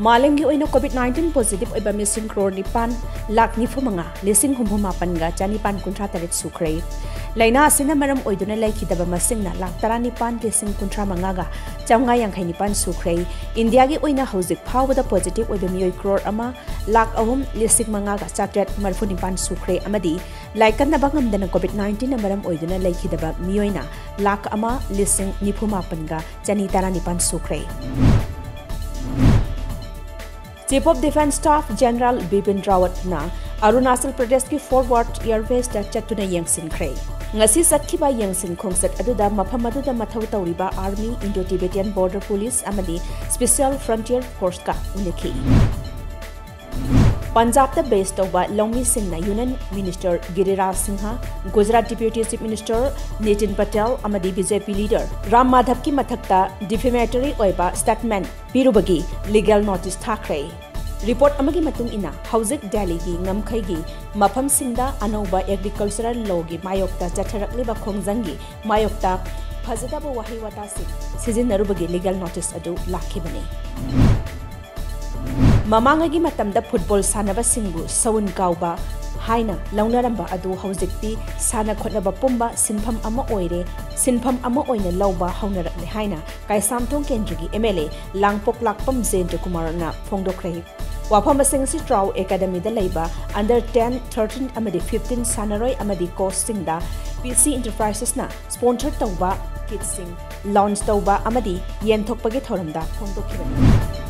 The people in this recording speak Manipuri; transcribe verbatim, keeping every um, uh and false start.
ꯃꯥꯂꯦꯝꯒꯤ ꯑꯣꯏꯅ COVID nineteen positive ꯑꯣꯏꯕ ꯃꯤꯁꯤꯡ ꯀ꯭ꯔꯣꯔ ꯅꯤꯄꯥꯟ ꯂꯥꯈ ꯅꯤꯐꯨ ꯃꯉꯥ ꯂꯤꯁꯤꯡ ꯍꯨꯝꯐꯨ ꯃꯥꯄꯟꯒ ꯆꯅꯤꯄꯥꯟ ꯀꯨꯟꯊ꯭ꯔꯥ ꯇꯔꯦꯠ ꯁꯨꯈ꯭ꯔꯦ꯫ ꯂꯥꯏꯅꯥ ꯑꯁꯤꯅ ꯃꯔꯝ ꯑꯣꯏꯗꯨꯅ ꯂꯩꯈꯤꯗꯕ ꯃꯁꯤꯡꯅ ꯂꯥꯈ ꯇꯔꯥꯅꯤꯄꯥꯟ ꯂꯤꯁꯤꯡ ꯀꯨꯟꯊ꯭ꯔꯥ ꯃꯉꯥꯒ ꯆꯥꯝꯃꯉꯥ ꯌꯥꯡꯈꯩ ꯅꯤꯄꯥꯟ ꯁꯨꯈ꯭ꯔꯦ꯫ ꯏꯟꯗꯤꯌꯥꯒꯤ ꯑꯣꯏꯅ ꯍꯧꯖꯤꯛ ꯐꯥꯎꯕꯗ positive ꯑꯣꯏꯕ ꯃꯤꯑꯣꯏ ꯀ꯭ꯔꯣꯔ ꯑꯃ ꯂꯥꯈ ꯑꯍꯨꯝ ꯂꯤꯁꯤꯡ ꯃꯉꯥꯒ ꯆꯥꯇ꯭ꯔꯦꯠ ꯃꯔꯤꯐꯨ ꯅꯤꯄꯥꯟ ꯁꯨꯈ꯭ꯔꯦ ꯑꯃꯗꯤ ꯂꯥꯏꯀꯠꯅꯕ ꯉꯝꯗꯅ COVID nineteenꯅ ꯃꯔꯝ ꯑꯣꯏꯗꯨꯅ ꯂꯩꯈꯤꯗꯕ ꯃꯤꯑꯣꯏꯅ ꯂꯥꯈ ꯑꯃ ꯂꯤꯁꯤꯡ ꯅꯤꯐꯨ ꯃꯥꯄꯟꯒ ꯆꯅꯤ ꯇꯔꯥꯅꯤꯄꯥꯟ ꯁꯨꯈ꯭ꯔꯦ꯫ Chief of Defence Staff General Bipin Rawatꯅ Arunachal ꯄ꯭ꯔꯗꯦꯁꯀꯤ Forward Air Baseꯇ ꯆꯠꯇꯨꯅ ꯌꯦꯡꯁꯤꯟꯈ꯭ꯔꯦ꯫ ꯉꯁꯤ ꯆꯠꯈꯤꯕ ꯌꯦꯡꯁꯤꯟ ꯈꯣꯡꯆꯠ ꯑꯗꯨꯗ ꯃꯐꯝ ꯑꯗꯨꯗ ꯃꯊꯧ ꯇꯧꯔꯤꯕ Army, Indo-Tibetan Border Police ꯑꯃꯗꯤ Special Frontier Forceꯀ ꯎꯅꯈꯤ꯫ ꯄꯟꯖꯥꯕꯇ base ꯇꯧꯕ ꯂꯧꯃꯤꯁꯤꯡꯅ Union Minister ꯒꯤꯔꯤꯔꯥꯖ Singh, Gujarat Deputy Chief Minister Nitin Patel ꯑꯃꯗꯤ BJP leader ꯔꯥꯝ ꯃꯥꯙꯕꯀꯤ ꯃꯊꯛꯇ defamatory ꯑꯣꯏꯕ statement ꯄꯤꯔꯨꯕꯒꯤ legal notice ꯊꯥꯈ꯭ꯔꯦ꯫ Report ꯑꯃꯒꯤ ꯃꯇꯨꯡ ꯏꯟꯅ, ꯍꯧꯖꯤꯛ ꯗꯦꯜꯂꯤꯒꯤ ꯉꯝꯈꯩꯒꯤ ꯃꯐꯝꯁꯤꯡꯗ ꯑꯅꯧꯕ Agricultural Lawꯒꯤ ꯃꯥꯌꯣꯛꯇ ꯆꯠꯊꯔꯛꯂꯤꯕ ꯈꯣꯡꯖꯪꯒꯤ ꯃꯥꯌꯣꯛꯇ ꯐꯖꯗꯕ ꯋꯥꯍꯩ ꯋꯥꯇꯥꯁꯤꯡ ꯁꯤꯖꯤꯟꯅꯔꯨꯕꯒꯤ legal notice ꯑꯗꯨ ꯂꯥꯛꯈꯤꯕꯅꯤ꯫ ꯃꯃꯥꯡꯉꯩꯒꯤ ꯃꯇꯝꯗ football ꯁꯥꯟꯅꯕꯁꯤꯡꯕꯨ ꯁꯎꯟ ꯀꯥꯎꯕ ꯍꯥꯏꯅ ꯂꯧꯅꯔꯝꯕ ꯑꯗꯨ ꯍꯧꯖꯤꯛꯇꯤ ꯁꯥꯟꯅ ꯈꯣꯠꯅꯕ ꯄꯨꯝꯕ ꯁꯤꯟꯐꯝ ꯑꯃ ꯑꯣꯏꯔꯦ, ꯁꯤꯟꯐꯝ ꯑꯃ ꯑꯣꯏꯅ ꯂꯧꯕ ꯍꯧꯅꯔꯛꯂꯦ ꯍꯥꯏꯅ ꯀꯩꯁꯥꯝꯊꯣꯡ ꯀꯦꯟꯗ꯭ꯔꯒꯤ MLA ꯂꯥꯡꯄꯣꯛꯂꯥꯛꯄꯝ ꯖꯌꯦꯟꯇ ꯀꯨꯃꯥꯔꯅ ꯐꯣꯡꯗꯣꯛꯈ꯭ꯔꯦ꯫ ꯋꯥꯐꯝ ꯑꯁꯤꯡ ꯑꯁꯤ ꯇ꯭ꯔꯥꯎ ꯑꯦꯀꯥꯗꯃꯤꯗ ꯂꯩꯕ under ten, thirteen ꯑꯃꯗꯤ fifteen ꯁꯥꯟꯅꯔꯣꯏ ꯑꯃꯗꯤ coachꯁꯤꯡꯗ PC Enterprisesꯅ sponsor ꯇꯧꯕ kitꯁꯤꯡ launch ꯇꯧꯕ ꯑꯃꯗꯤ ꯌꯦꯟꯊꯣꯛꯄꯒꯤ ꯊꯧꯔꯝꯗ ꯐꯣꯡꯗꯣꯛꯈꯤꯕꯅꯤ꯫